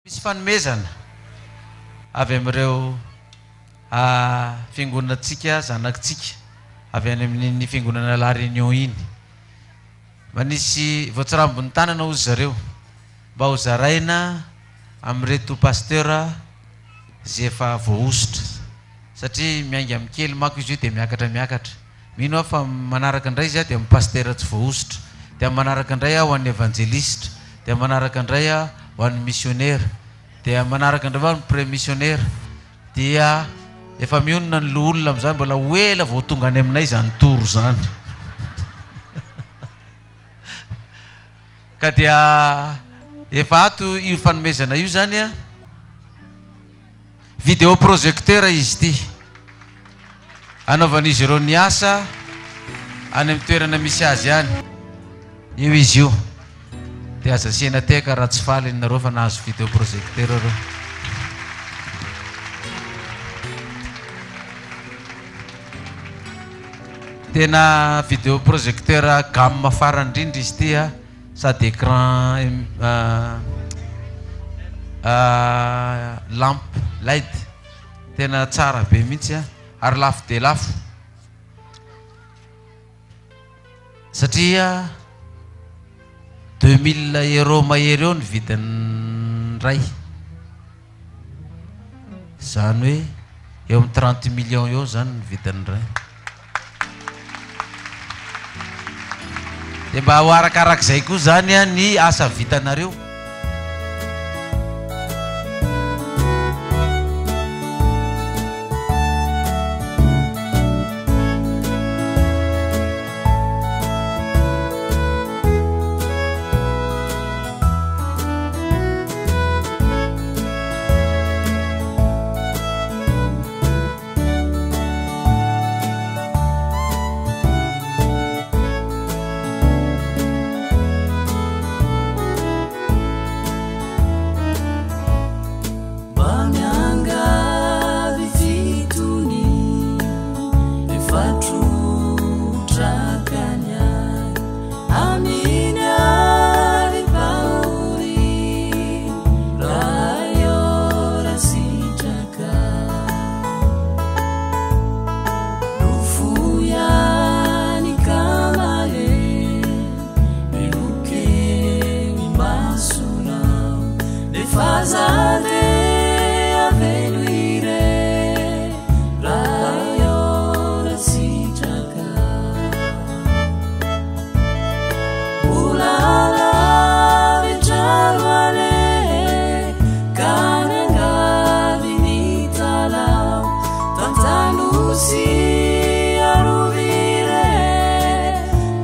Misy fanomezana avy amin'ireo fiangonantsika, zanakitsika avy any amin'iny fiangonana La Réunion iny. Manisy voatsirambin'ny tanana hozy zareo mba ho zaraina amin'ireto pasteur izay efa voahosotra. Satria miainga amin'ny kely manko izy io dia miakatra miakatra. Mino aho fa manaraka indray izy dia amin'ny pasitera tsy voahosotra, dia amin'ny manaraka indray aho ho an'ny evanjelisitra, dia amin'ny manaraka indray aho ho an'ny misionera, dia amin'ny manaraka indray ho an'ny pre-misionera, dia efa mionona ny loholona amin'izany, mbola ho ela vao tonga any aminay izany tour izany. Ka dia efa ato io fanomezana io izany an. Vidéo projecteur izy ity. Anaovan'izy ireo ny asa any amin'ny toerana misy azy any. Io izy io. Dia aza asiana tehaka raha tsy faly nareo fa nahazo vidéo projecteur reo. Tena vidéo projecteur gamme farany indrindra izy ity a. Sady écran lampe led tena tsara be mihitsy a, ary lafo dia lafo satria 2000 euros mahery eo ny vidin'ny iray. Izany hoe eo amin'ny 30 millions eo izany ny vidin'ny iray. Dia mba ho arakarak'izay koa izany ny asa vitanareo. Mba miangavy fitony efa trotraka ny ahy Aminy alim-pahory raha ora sitraka Nofo ihany ka malemy Meloka eo imasonao Nefa za dia avelo irery Raha ora sitraka Mbola lavitra aloha ka miangavy mitalaho Tantano sy arovy re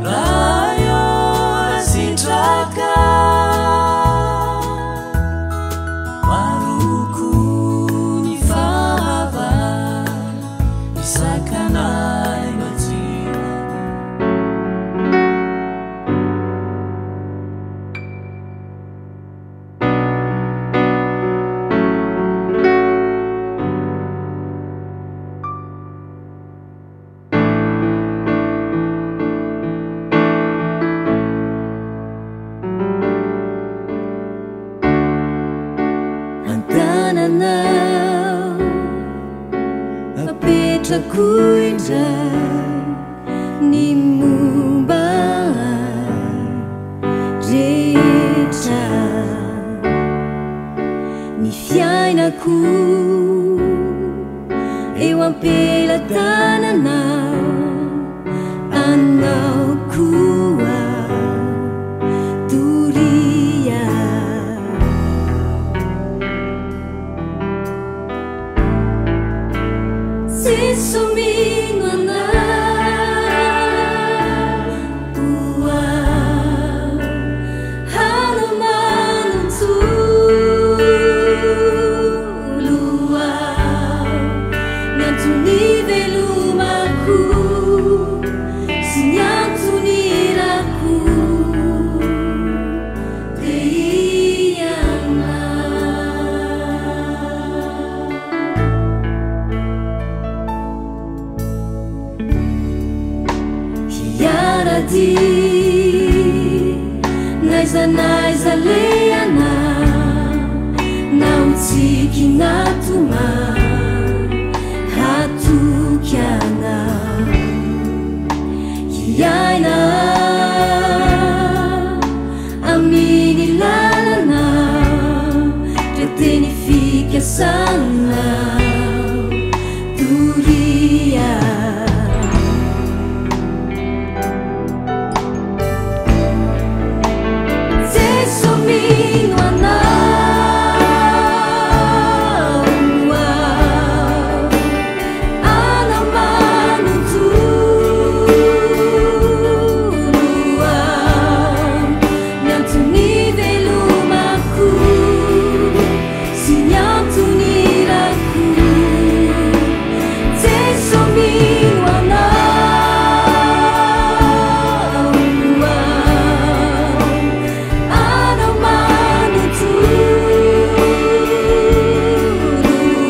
raha ora sitraka Maro koa ny fahavalo Isakanay mba tsy An-tananao apetrako indray ny momba ahy rehetra, ny fiainako eo am-pelatananao, anao koa doria. Tsisy mino anao ho ahy Anao manontolo ahy Ny antony ivelomako sy ny antony irako Dia ianao. Hiara-dia n'aiza n'aiza alehanao. tsiky na tomany hatoky anao hiaina amin'ny lalanao ndre teny fikasanao doria. Jeso mino anao aho, anao manontolo aho, ny antony velomako sy ny antony irako. Jeso mino anao aho, anao manontolo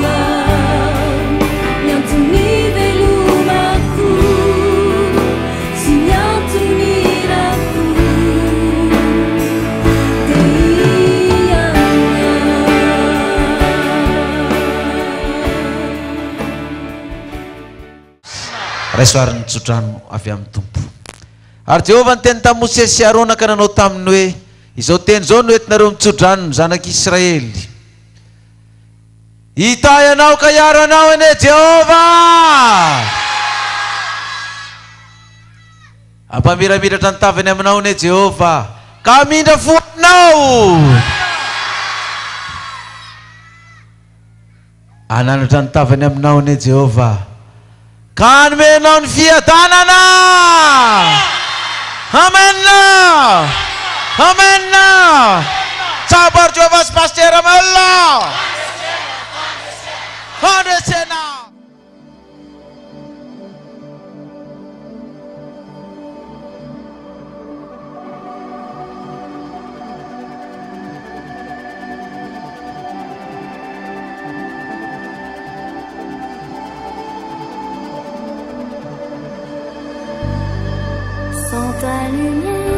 aho, ny antony velomako sy ny antony irako. Dia Raiso ary ny tsodrano avy amin'ny Tompo. Ary Jehovah niteny tamin'i Mosesy sy Arona ka nanao taminy hoe, Izao teny izao no entinareo mitsodrano ny zanak'Israely. Hitahy anao ka hiaro anao anie Jehovah! Hampamiramiratra ny tavany aminao anie Jehovah, ka hamindra fo aminao! Hanandratra ny tavany aminao anie Jehovah, ka hanome anao ny fiadanana! Amen! Amen! Tsabo ary Jehovah sy Pasitera Mel! Fandresena! Sans ta lumière.